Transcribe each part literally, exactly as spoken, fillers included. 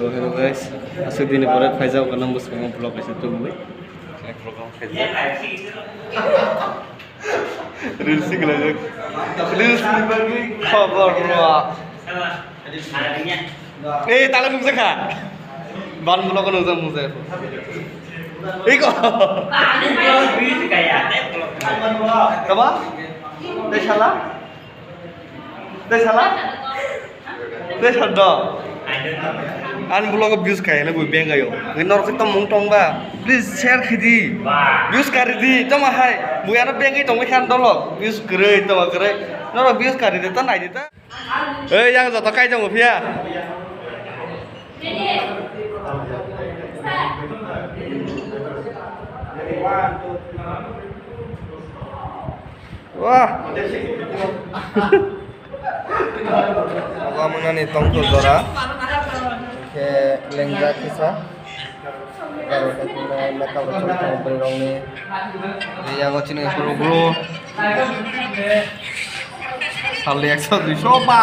Hello guys, aswk dini pore phaijak o nang bwskango vlog kaisa tubui. Program khaijak. Reels si khlaijak. Reels ni bagwi khobor rw. Eh, tala nungjakha. Ban vlog nungjak nungjak. Iko. Kaba? Tei sala? Tei sala? Tei sala do? Ani vlog o views kaya le bui bengayo. Ngi norok khe tongmung tongba. Please share khidi. Views kari di. Toma hai. Bui ano bengai tongwi khan dolok. Views kwrwi, toma kwrwi. Norok views kari di ta, nai di ta. Ei, yang joto kai tongo phiya. Wah. Obo mwnani tongthok jora. Khe lengjak kisa. Makeup rok chwng tongo bwrwi rokni. Yago chini bro bro. Salni ekso duiso ba.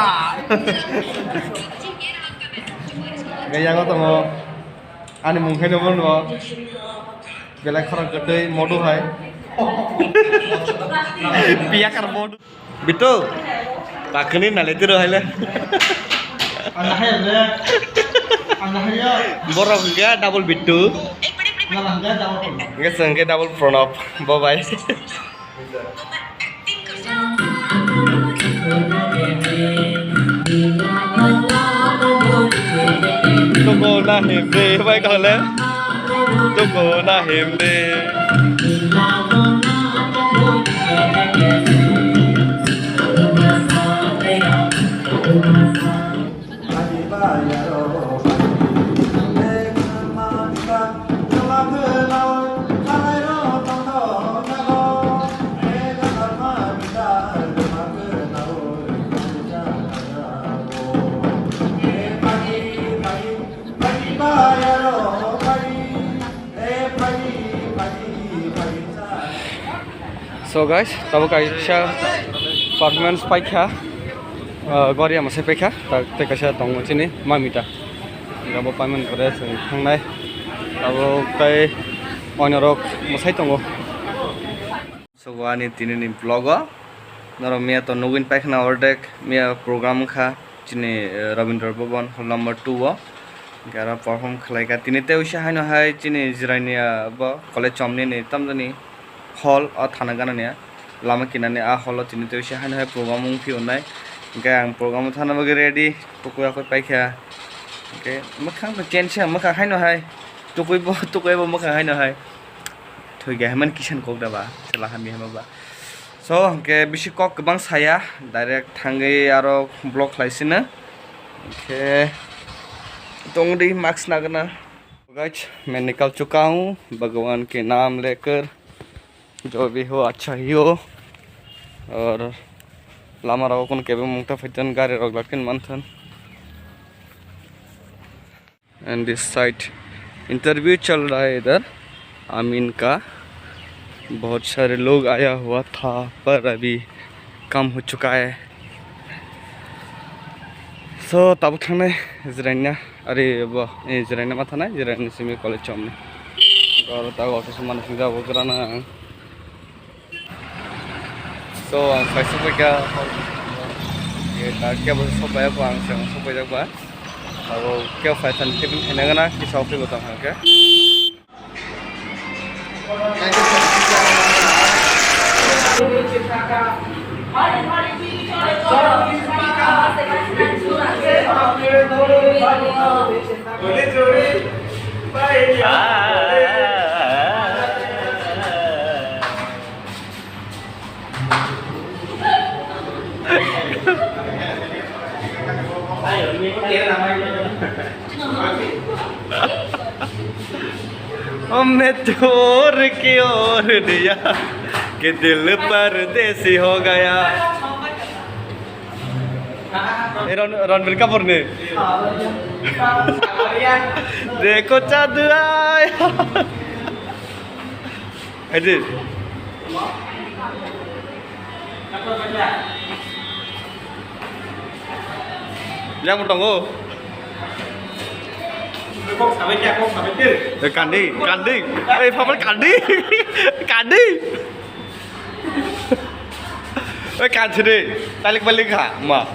Yago tongo. Ani mung khe nobo no. Belai khorang kwtwi modu hai. Piyakar modu. Bitu. Takni nale tiro haile. Ang hai le. Ang hai ya. Borok hwnkhe double Bitu. Nala hwnkhe double Pranab. Hwnkhe chwng hwnkhe double Pranab. Bye bye. Tuko na himde, bai kale. Tuko na himde. So guys, tabuk kaisa performance paikha, ah, gori ama se paikha, ta-, tei kaisa tongo chini mamita. Abo payment kore chwng thangnai. Abo tei oinorok mwsai tongo. So ani tini ni vlog o norok miya to nugwi paikha na ordek miya program wngkha chini, eh, Rabindra Bhavan hall number two o. Hwnkhe aro perform khlaikha. Tini tei uisa haino hai chini Jirania bo college chomni ni tamjani hall o thana ganani lama kinani a hall o tini tei uisa haino hai program wngphi wngnai. Hwnkhe ang program o thana bagwi ready, tukui akui paikha. Hwnkhe mwkhang to change se, mwkhang haino hai tukui bo, tukui bo mwkhang haino hai. Thwi khe haiman kisan kok da ba, chwla hamya hama ba. So, hwnkhe bisi kok kwbang saya, direct thangwi aro vlog khlai sino. Hwnkhe tongdi mask nagana. Guys, मैं निकल चुका हूँ, भगवान के नाम लेकर जो भी हो अच्छा ही हो। और lama rogo kono kebo mungta phaithan, gari rok lakin manthan. And this side interview चल रहा है इधर आमीन का। बहुत सारे लोग आया हुआ था पर अभी कम हो चुका है। So tabuk thangnai Jirania, are bo, eh, Jirania ma thangnai, Jirania simi college chomni. Aro ta office mano singja bo grana ang. So, ang kaisa paikha, eh, ta kebo sopai ako ang se sopai jak ba. Abo kebo phai than tebin khaina gana kisa okhe bo tong hangke. हमने छोड़ के और दिया कि दिल परदेसी हो गया। Eh, Ron-, Ranbir Kapoor ni. Dekho chand aaya. Hai di. Yang mo tongo. Kok sabai kya, kok sabai kya. Eh, kandi, kandi. Eh, papa kandi. Kandi. Eh, kan sini. Talik balik ha, ma.